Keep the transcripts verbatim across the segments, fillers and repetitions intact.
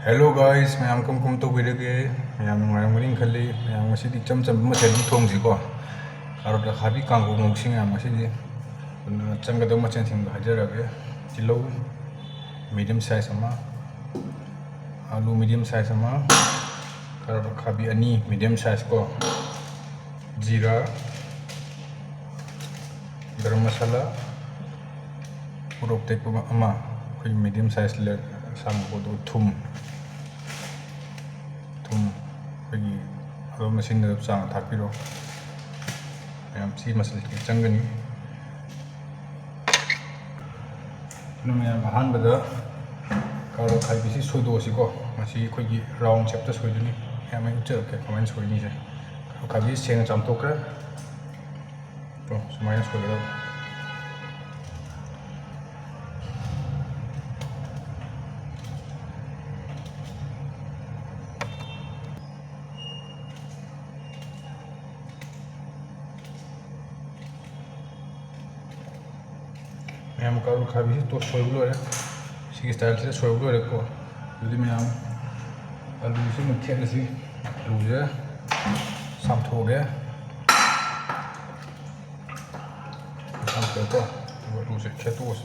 Hello guys, ꯃꯌꯥꯝ ꯀꯔꯝ ꯀꯔꯝ ꯇꯧꯕꯤꯔꯤꯒꯦ? ꯃꯌꯥꯝ ꯅꯨꯡꯉꯥꯏꯔꯝꯒꯅꯤ ꯈꯜꯂꯤ꯫ ꯃꯌꯥꯝ ꯉꯁꯤꯗꯤ ꯏꯆꯝ ꯆꯝꯕ ꯃꯊꯦꯜ ꯑꯃ ꯊꯣꯡꯁꯤꯀꯣ꯫ ꯀꯥꯔꯣꯠ ꯑꯈꯥꯕꯤ ꯀꯥꯡꯍꯧ ꯉꯧꯁꯤ ꯃꯌꯥꯝ ꯉꯁꯤꯗꯤ꯫ ꯑꯗꯨꯅ ꯆꯪꯒꯗꯕ ꯃꯆꯜꯁꯤꯡꯗꯣ ꯍꯥꯏꯖꯔꯛꯑꯒꯦ꯫ ꯇꯤꯜꯍꯧ medium size ꯑꯃ, ꯑꯂꯨ medium size ꯑꯃ, ꯀꯥꯔꯣꯠ ꯑꯈꯥꯕꯤ ꯑꯅꯤ medium size ꯀꯣ, ꯖꯤꯔꯥ, ꯒꯔꯝ ꯃꯁꯥꯂꯥ, ꯃꯣꯔꯣꯛ ꯑꯇꯦꯛꯄ ꯑꯃ, ꯑꯩꯈꯣꯏꯒꯤ medium size ꯂꯦ-, ꯁꯥꯡꯕ ꯄꯣꯠꯇꯨ, ꯊꯨꯝ, ꯊꯨꯝ ꯑꯩꯈꯣꯏꯒꯤ ꯑꯗꯨꯝ ꯃꯁꯤꯡꯗ ꯆꯥꯡ ꯊꯥꯛꯄꯤꯔꯣ꯫ ꯃꯌꯥꯝ ꯁꯤ ꯃꯆꯜꯁꯤꯡ ꯆꯪꯒꯅꯤ꯫ ꯑꯗꯨꯅ ꯃꯌꯥꯝ ꯑꯍꯥꯟꯕꯗ ꯀꯥꯔꯣꯠ ꯑꯈꯥꯕꯤꯁꯤ ꯁꯣꯏꯗꯣꯛꯑꯁꯤꯀꯣ꯫ ꯃꯁꯤ ꯑꯩꯈꯣꯏꯒꯤ round shape ꯇ ꯁꯣꯏꯗꯣꯏꯅꯤ꯫ ꯃꯌꯥꯝ ꯑꯩ ꯎꯠꯆꯔꯛꯀꯦ ꯀꯃꯥꯏꯅ ꯁꯣꯏꯅꯤꯁꯦ꯫ ꯀꯥꯔꯣꯠ ꯑꯈꯥꯕꯤꯁꯤ ꯁꯦꯡꯅ ꯆꯥꯝꯊꯣꯛꯈ꯭ꯔꯦ꯫ ꯀꯣ, ꯁꯨꯃꯥꯏꯅ ꯁꯣꯏꯒꯗꯕ꯫ ꯃꯌꯥꯝ ꯀꯥꯔꯣꯠ ꯑꯈꯥꯕꯤꯁꯤ ꯇꯣ-, ꯁꯣꯏꯕ ꯂꯣꯏꯔꯦ꯫ ꯁꯤꯒꯤ style ꯁꯤꯗ ꯁꯣꯏꯕ ꯂꯣꯏꯔꯦꯀꯣ꯫ ꯑꯗꯨꯗꯤ ꯃꯌꯥꯝ ꯑꯂꯨꯁꯤ ꯑꯃꯨꯛ ꯈꯦꯠꯂꯁꯤ꯫ ꯑꯂꯨꯁꯦ ꯆꯥꯝꯊꯣꯛꯑꯒꯦ꯫ ꯆꯥꯝꯊꯣꯛꯑꯦꯀꯣ꯫ ꯑꯗꯨꯒ ꯑꯂꯨꯁꯦ ꯈꯦꯠꯇꯣꯛꯑꯁꯤ꯫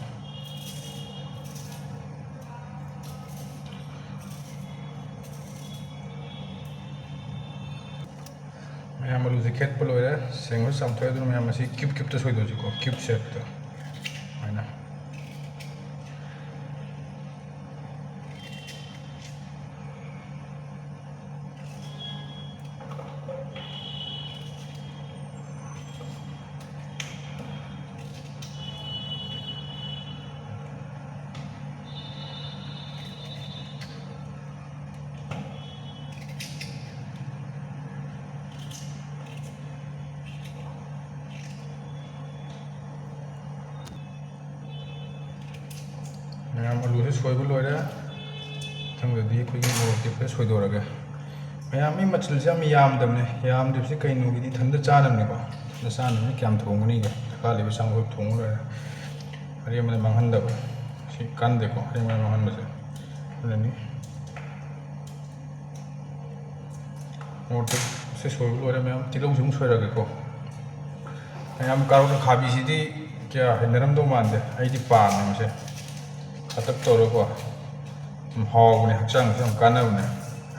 ꯃꯌꯥꯝ ꯑꯂꯨꯁꯦ ꯈꯦꯠꯄ ꯂꯣꯏꯔꯦ, ꯁꯦꯡꯅ ꯆꯥꯝꯊꯣꯛꯑꯦ꯫ ꯑꯗꯨꯅ ꯃꯌꯥꯝ ꯑꯁꯤ cube cube ꯇ ꯁꯣꯏꯗꯣꯛꯁꯤꯀꯣ, cube shape ꯇ ꯁꯨꯃꯥꯏꯅ꯫ ꯃꯌꯥꯝ ꯑꯂꯨꯁꯦ ꯁꯣꯏꯕ ꯂꯣꯏꯔꯦ꯫ ꯃꯊꯪꯗꯗꯤ ꯑꯩꯈꯣꯏꯒꯤ ꯃꯣꯔꯣꯛ ꯑꯇꯦꯛꯄꯁꯦ ꯁꯣꯏꯗꯣꯔꯛꯑꯒꯦ꯫ ꯃꯌꯥꯝ ꯃꯤ ꯃꯆꯜꯁꯦ ꯌꯥꯝ ꯌꯥꯝꯗꯕꯅꯦ꯫ ꯌꯥꯝꯗ꯭ꯔꯤꯕꯁꯤ ꯀꯩꯅꯣꯒꯤꯗꯤ ꯏꯊꯟꯇ ꯆꯥꯅꯕꯅꯤꯀꯣ꯫ ꯏꯊꯟꯇ ꯆꯥꯅꯕꯅꯤ ꯀꯌꯥꯝ ꯊꯣꯡꯒꯅꯤꯒꯦ? ꯗꯔꯀꯥꯔ ꯂꯩꯕ ꯆꯥꯡ ꯑꯩꯈꯣꯏ ꯊꯣꯡꯕ ꯂꯣꯏꯔꯦ꯫ ꯑꯔꯦꯝꯕꯗ ꯃꯥꯡꯍꯟꯗꯕ꯫ ꯁꯤ ꯀꯥꯟꯗꯦꯀꯣ, ꯑꯔꯦꯝꯕꯗ ꯃꯥꯡꯍꯟꯕꯁꯦ꯫ ꯑꯗꯨꯅꯅꯤ꯫ ꯃꯣꯔꯣꯛꯁꯦ ꯁꯣꯏꯕ ꯂꯣꯏꯔꯦ ꯃꯌꯥꯝ꯫ ꯇꯤꯜꯍꯧꯁꯦ ꯑꯃꯨꯛ ꯁꯣꯏꯔꯒꯦꯀꯣ꯫ ꯃꯌꯥꯝ ꯀꯥꯔꯣꯠ ꯑꯈꯥꯕꯤꯁꯤꯗꯤ ꯀꯌꯥ ꯍꯩꯅꯔꯝꯗꯧ ꯃꯥꯟꯗꯦ꯫ ꯑꯩꯗꯤ ꯄꯥꯝꯃꯦ ꯃꯁꯦ꯫ ꯈꯇꯛ ꯇꯧꯔꯒꯀꯣ꯫ ꯌꯥꯝ ꯍꯥꯎꯕꯅꯦ, ꯍꯛꯆꯥꯡꯁꯨ ꯌꯥꯝ ꯀꯥꯟꯅꯕꯅꯦ꯫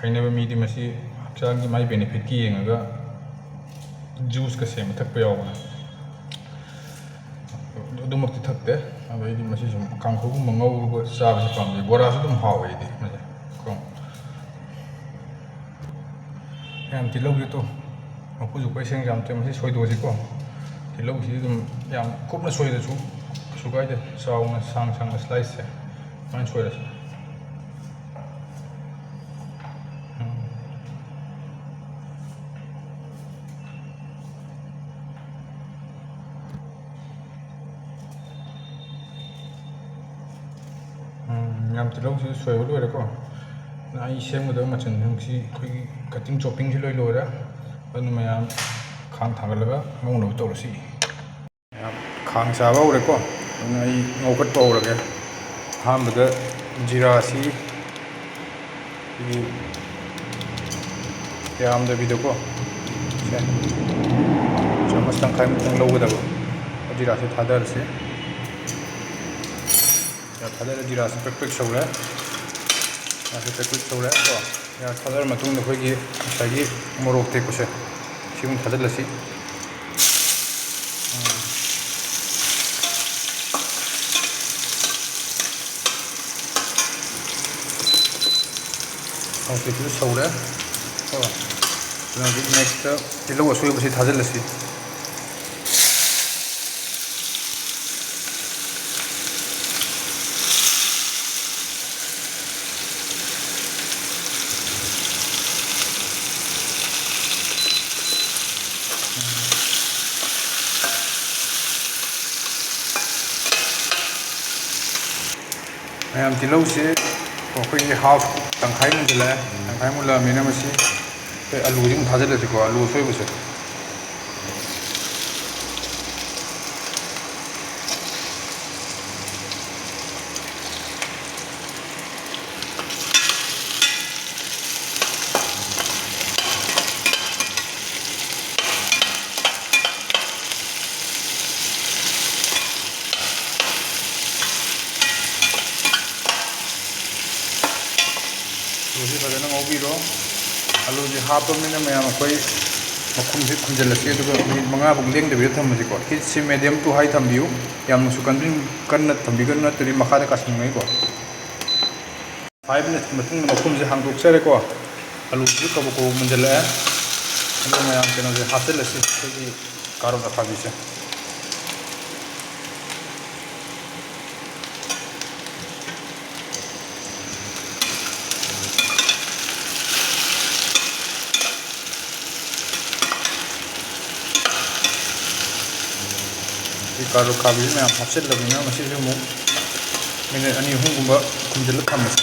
ꯍꯩꯅꯕ ꯃꯤꯗꯤ ꯃꯁꯤ ꯍꯛꯆꯥꯡꯒꯤ ꯃꯥꯏ benefitꯀꯤ ꯌꯦꯡꯉꯒ juiceꯀ ꯁꯦꯝꯕ ꯊꯛꯄ ꯌꯥꯎꯕꯅꯦ꯫ ꯑꯗꯨꯃꯛꯇꯤ ꯊꯛꯇꯦ꯫ ꯑꯗꯣ ꯑꯩꯗꯤ ꯃꯁꯤ ꯁꯨꯝ ꯀꯥꯡꯍꯧꯒꯨꯝꯕ ꯉꯧꯔꯒ ꯆꯥꯕꯁꯤ ꯄꯥꯝꯖꯩ꯫ ꯕꯣꯔꯥꯁꯨ ꯑꯗꯨꯝ ꯍꯥꯎꯋꯦ ꯑꯩꯗꯤ ꯃꯁꯦ ꯀꯣ꯫ ꯌꯥꯝ ꯇꯤꯜꯍꯧꯁꯦ ꯇꯣ, ꯃꯀꯨꯁꯨ ꯀꯣꯏ ꯁꯦꯡ ꯌꯥꯝ ꯇꯦ꯫ ꯃꯁꯤ ꯁꯣꯏꯗꯣꯛꯑꯁꯤꯀꯣ꯫ ꯇꯤꯜꯍꯧꯁꯤ ꯑꯗꯨꯝ ꯌꯥꯝ ꯀꯨꯞꯅ ꯁꯣꯏꯔꯁꯨ ꯀꯩꯁꯨ ꯀꯥꯏꯗꯦ꯫ ꯆꯥꯎꯅ ꯁꯥꯡ ꯁꯥꯡꯅ sliceꯁꯦ ꯁꯨꯃꯥꯏꯅ ꯁꯣꯏꯔꯁꯤ꯫ ꯎꯝ꯫ ꯎꯝ, ꯌꯥꯝ ꯇꯤꯜꯍꯧꯁꯤ ꯁꯣꯏꯕ ꯂꯣꯏꯔꯦꯀꯣ꯫ ꯑꯩ ꯁꯦꯝꯒꯗꯕ ꯃꯆꯜꯁꯤꯡꯁꯤ ꯑꯩꯈꯣꯏꯒꯤ cutting choppingꯁꯤ ꯂꯣꯏ ꯂꯣꯏꯔꯦ꯫ ꯑꯗꯨꯅ ꯃꯌꯥꯝ ꯈꯥꯡ ꯊꯥꯡꯒꯠꯂꯒ ꯉꯧꯅꯕ ꯇꯧꯔꯁꯤ꯫ ꯃꯌꯥꯝ ꯈꯥꯡ ꯁꯥꯕ ꯍꯧꯔꯦꯀꯣ꯫ ꯑꯗꯨꯅ ꯑꯩ ꯉꯧꯈꯠꯄ ꯍꯧꯔꯒꯦ꯫ ꯑꯍꯥꯟꯕꯗ ꯖꯤꯔꯥꯁꯤ ꯑꯩꯈꯣꯏꯒꯤ ꯌꯥꯝꯗꯕꯤꯗꯀꯣ, ꯁꯦ, ꯆꯥꯃꯁ ꯇꯪꯈꯥꯏꯃꯨꯛꯇꯪ ꯂꯧꯒꯗꯕ ꯖꯤꯔꯥꯁꯦ ꯊꯥꯗꯔꯁꯦ꯫ ꯌꯥ, ꯊꯥꯗꯔꯦ꯫ ꯖꯤꯔꯥꯁꯦ ꯄ꯭ꯔꯦꯛ ꯄ꯭ꯔꯦꯛ ꯁꯧꯔꯦ꯫ ꯖꯤꯔꯥꯁꯦ ꯄ꯭ꯔꯦꯛ ꯄ꯭ꯔꯦꯛ ꯁꯧꯔꯦ ꯀꯣ꯫ ꯖꯤꯔꯥ ꯊꯥꯗꯔ ꯃꯇꯨꯡꯗ ꯑꯩꯈꯣꯏꯒꯤ ꯉꯁꯥꯏꯒꯤ ꯃꯣꯔꯣꯛ ꯑꯇꯦꯛꯄꯁꯦ ꯁꯤꯃꯨꯛ ꯊꯥꯗꯔꯁꯤ꯫ ꯎꯝ꯫ ꯃꯣꯔꯣꯛ ꯑꯇꯦꯛꯄꯁꯨ ꯁꯧꯔꯦ ꯀꯣ꯫ ꯑꯗꯨꯅ ꯍꯧꯖꯤꯛ next ꯇꯤꯜꯍꯧ ꯑꯁꯣꯏꯕꯁꯤ ꯊꯥꯖꯤꯜꯂꯁꯤ꯫ ꯃꯌꯥꯝ, ꯇꯤꯜꯍꯧꯁꯦ ꯑꯩꯈꯣꯏꯒꯤ half, ꯇꯪꯈꯥꯏ ꯃꯨꯟꯁꯤꯜꯂꯛꯑꯦ꯫ ꯇꯪꯈꯥꯏ ꯃꯨꯜꯂꯛꯑꯕꯅꯤꯅ ꯃꯁꯤ ꯑꯩꯈꯣꯏ ꯑꯂꯨꯁꯤ ꯑꯃꯨꯛ ꯊꯥꯖꯤꯜꯂꯁꯤꯀꯣ, ꯑꯂꯨ ꯑꯁꯣꯏꯕꯁꯦ꯫ ꯑꯂꯨꯁꯤ ꯐꯖꯅ ꯉꯧꯕꯤꯔꯣ꯫ ꯑꯂꯨꯁꯤ ꯍꯥꯞꯄꯕꯅꯤꯅ ꯃꯌꯥꯝ ꯑꯩꯈꯣꯏ ꯃꯈꯨꯝꯁꯤ ꯈꯨꯝꯖꯤꯜꯂꯁꯤ, ꯑꯗꯨꯒ ꯃꯤꯅꯤꯠ ꯃꯉꯥꯃꯨꯛ ꯂꯦꯡꯗꯕꯤꯗ ꯊꯝꯃꯁꯤꯀꯣ꯫ Heatꯁꯤ medium to high ꯊꯝꯕꯤꯌꯨ, ꯌꯥꯝꯅꯁꯨ ꯀꯟꯕꯤꯟ-, ꯀꯟꯅ ꯊꯝꯕꯤꯒꯅꯨ, ꯅꯠꯇ꯭ꯔꯗꯤ ꯃꯈꯥꯗ ꯀꯥꯁꯤꯟꯒꯅꯤꯀꯣ꯫ Five minutes ꯃꯇꯨꯡꯗ ꯃꯈꯨꯝꯁꯦ ꯍꯥꯡꯗꯣꯛꯆꯔꯦꯀꯣ꯫ ꯑꯂꯨꯁꯤꯁꯨ ꯀꯕꯛ ꯀꯕꯛ ꯃꯨꯟꯖꯜꯂꯛꯑꯦ꯫ ꯑꯗꯨ ꯃꯌꯥꯝ ꯀꯩꯅꯣꯁꯦ ꯍꯥꯞꯆꯤꯜꯂꯁꯤ, ꯑꯩꯈꯣꯏꯒꯤ ꯀꯥꯔꯣꯠ ꯑꯈꯥꯕꯤꯁꯦ꯫ ꯁꯤ ꯀꯥꯔꯣꯠ ꯑꯈꯥꯕꯤꯁꯤ ꯃꯌꯥꯝ ꯍꯥꯞꯆꯤꯜꯂꯕꯅꯤꯅ, ꯃꯁꯤꯁꯨ ꯑꯃꯨꯛ ꯃꯤꯅꯤꯠ ꯑꯅꯤ ꯑꯍꯨꯝꯒꯨꯝꯕ ꯈꯨꯝꯖꯤꯜꯂ ꯊꯝꯃꯁꯤ꯫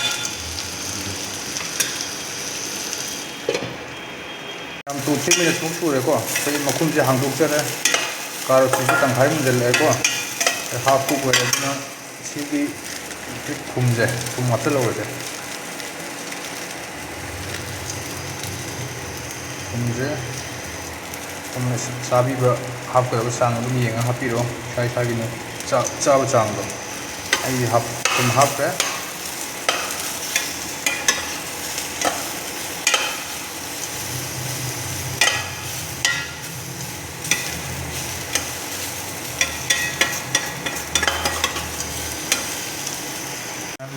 ꯌꯥꯝ ꯇꯨ ꯊ꯭ꯔꯤ ꯃꯤꯅꯠꯃꯨꯛ ꯁꯨꯔꯦꯀꯣ꯫ ꯑꯩꯈꯣꯏ ꯃꯈꯨꯝꯁꯦ ꯍꯥꯡꯗꯣꯛꯆꯔꯦ꯫ ꯀꯥꯔꯣꯠꯁꯤꯁꯨ ꯇꯪꯈꯥꯏ ꯃꯨꯟꯖꯜꯂꯛꯑꯦꯀꯣ꯫ ꯍꯥꯐ ꯀꯨꯛ ꯑꯣꯏꯔꯦ, ꯑꯗꯨꯅ ꯁꯤꯒꯤ ꯊꯨꯝꯁꯦ, ꯊꯨꯝ ꯍꯥꯞꯆꯤꯜꯂꯧꯔꯁꯦ꯫ ꯊꯨꯝꯁꯦ ꯊꯨꯝꯅ ꯆꯥꯕꯤꯕ, ꯍꯥꯞꯀꯗꯕ ꯆꯥꯡ ꯑꯗꯨꯝ ꯌꯦꯡꯉꯒ ꯍꯥꯞꯄꯤꯔꯣ, ꯏꯁꯥ ꯏꯁꯥꯒꯤ ꯆꯥ-, ꯆꯥꯕ ꯆꯥꯡꯗꯣ꯫ ꯑꯩ ꯍꯥꯞ-, ꯊꯨꯝ ꯍꯥꯞꯈ꯭ꯔꯦ꯫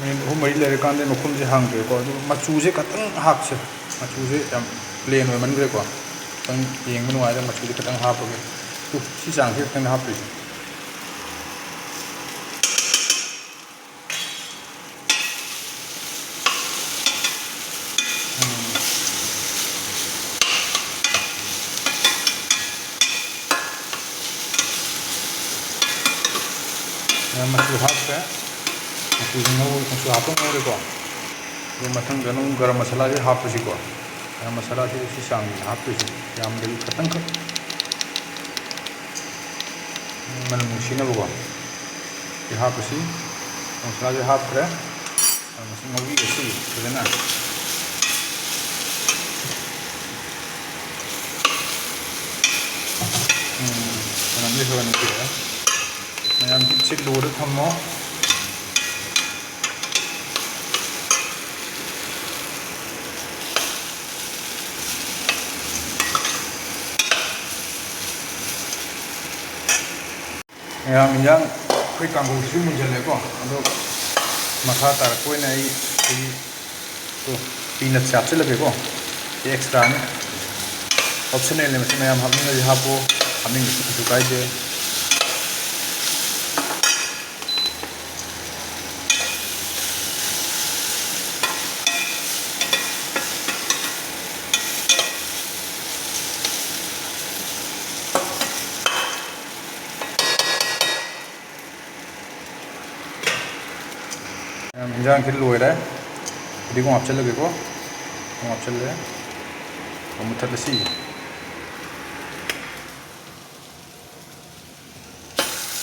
ꯃꯤꯅꯤꯠ ꯑꯍꯨꯝ ꯃꯔꯤ ꯂꯩꯔꯀꯥꯟꯗ ꯃꯈꯨꯝꯁꯦ ꯍꯥꯡꯗꯣꯛꯑꯦꯀꯣ꯫ ꯑꯗꯨꯒ ꯃꯆꯨꯁꯦ ꯈꯤꯇꯪ ꯍꯥꯞꯁꯦ꯫ ꯃꯆꯨꯁꯦ ꯌꯥꯝ plain ꯑꯣꯏꯃꯟꯈ꯭ꯔꯦꯀꯣ꯫ ꯈꯤꯇꯪ ꯌꯦꯡꯕ ꯅꯨꯡꯉꯥꯏꯔꯦ, ꯃꯆꯨꯁꯦ ꯈꯤꯇꯪ ꯍꯥꯞꯄꯒꯦ꯫ ꯇꯨ, ꯁꯤ ꯆꯥꯡꯁꯤ ꯈꯛꯇꯪ ꯍꯥꯞꯇꯣꯏꯁꯦ꯫ ꯃꯆꯨ ꯍꯥꯞꯈ꯭ꯔꯦ꯫ ꯃꯆꯨꯁꯤ ꯉꯧ-, ꯃꯆꯨ ꯍꯥꯞꯄ ꯉꯧꯔꯦꯀꯣ꯫ ꯑꯗꯨ ꯃꯊꯪꯗ ꯑꯗꯨꯝ ꯒꯔꯝ ꯃꯁꯥꯂꯥꯁꯤ ꯍꯥꯞꯄꯁꯤꯀꯣ꯫ ꯒꯔꯝ ꯃꯁꯥꯂꯥꯁꯤ ꯁꯤ ꯆꯥꯡꯁꯤꯗ ꯍꯥꯞꯇꯣꯏꯁꯤ, ꯌꯥꯝꯗꯕꯤ ꯈꯤꯇꯪꯈꯛ꯫ ꯃꯅꯝ ꯅꯨꯡꯁꯤꯅꯕꯀꯣ꯫ ꯁꯤ ꯍꯥꯞꯄꯁꯤ꯫ ꯃꯁꯥꯂꯥꯁꯦ ꯍꯥꯞꯈ꯭ꯔꯦ꯫ ꯑꯗꯨ ꯃꯁꯤ ꯉꯧꯕꯤꯔꯁꯤ ꯐꯖꯅ꯫ ꯎꯝ, ꯃꯅꯝꯁꯦ ꯈꯔ ꯅꯨꯡꯁꯤꯔꯛꯑꯦ꯫ ꯃꯌꯥꯝ ꯍꯤꯠꯁꯦ ꯂꯣꯗ ꯊꯝꯃꯣ꯫ ꯃꯌꯥꯝ, ꯏꯟꯖꯥꯡ ꯑꯩꯈꯣꯏ ꯀꯥꯡꯍꯧꯁꯤꯁꯨ ꯃꯨꯟꯖꯜꯂꯦꯀꯣ, ꯑꯗꯣ ꯃꯈꯥ ꯇꯥꯔꯛꯄ ꯑꯣꯏꯅ ꯑꯩ ꯑꯩꯈꯣꯏꯒꯤ peanut ꯁꯦ ꯍꯥꯞꯆꯤꯜꯂꯒꯦꯀꯣ꯫ ꯁꯤ extra ꯅꯤ, optional ꯅꯦ, ꯃꯁꯤ ꯃꯌꯥꯝ ꯍꯥꯞꯅꯤꯡꯉꯗꯤ ꯍꯥꯞꯄꯣ, ꯍꯥꯞꯅꯤꯡꯗ꯭ꯔꯁꯨ ꯀꯩꯁꯨ ꯀꯥꯏꯗꯦ꯫ ꯃꯌꯥꯝ, ꯏꯟꯖꯥꯡꯁꯤ ꯂꯣꯏꯔꯦ꯫ ꯐꯗꯤꯒꯣꯝ ꯍꯥꯞꯆꯤꯜꯂꯒꯦꯀꯣ꯫ ꯐꯗꯤꯒꯣꯝ ꯍꯥꯞꯆꯤꯜꯂꯦ꯫ ꯑꯃꯨꯛ ꯃꯨꯊꯠꯂꯁꯤ꯫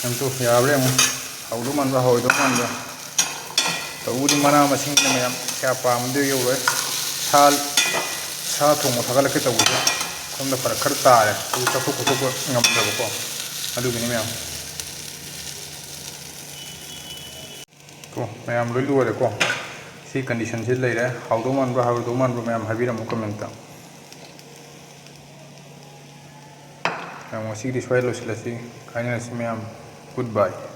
ꯌꯦꯡꯉꯨ ꯇꯨ, ꯌꯥꯕ꯭ꯔꯥ ꯌꯦꯡꯉꯨ꯫ ꯍꯥꯎꯗꯧ ꯃꯥꯟꯕ꯭ꯔꯥ, ꯍꯥꯎꯔꯣꯏꯗꯧ ꯃꯥꯟꯕ꯭ꯔꯥ? ꯇꯧꯕꯨꯗꯤ ꯃꯅꯥ ꯃꯁꯤꯡꯅ ꯃꯌꯥꯝ ꯀꯌꯥ ꯄꯥꯝꯕꯗꯤ ꯌꯧꯔꯣꯏ꯫ ꯁꯥ, ꯁꯥ ꯊꯣꯡꯕ ꯊꯥꯒꯠꯂꯛꯀꯦ ꯇꯧꯕꯁꯦ ꯁꯣꯝꯗ ꯐꯔꯛ ꯈꯔ ꯇꯥꯔꯦ꯫ ꯑꯗꯨ ꯆꯠꯊꯣꯛ ꯈꯣꯠꯇꯣꯛꯄ ꯉꯝꯗꯕꯀꯣ꯫ ꯑꯗꯨꯒꯤꯅꯤ ꯃꯌꯥꯝ꯫ ꯀꯣ, ꯃꯌꯥꯝ ꯂꯣꯏ ꯂꯣꯏꯔꯦꯀꯣ꯫ ꯁꯤ condition ꯁꯤ ꯂꯩꯔꯦ꯫ ꯍꯥꯎꯗꯧ ꯃꯥꯟꯕ꯭ꯔꯥ, ꯍꯥꯎꯔꯣꯏꯗꯧ ꯃꯥꯟꯕ꯭ꯔꯥ, ꯃꯌꯥꯝ ꯍꯥꯏꯕꯤꯔꯝꯃꯨ comment ꯇ꯫ ꯃꯌꯥꯝ, ꯉꯁꯤꯒꯤꯗꯤ ꯁ꯭ꯋꯥꯏ ꯂꯣꯏꯁꯤꯜꯂꯁꯤ꯫ ꯀꯥꯏꯅꯔꯁꯤ ꯃꯌꯥꯝ꯫ Good bye꯫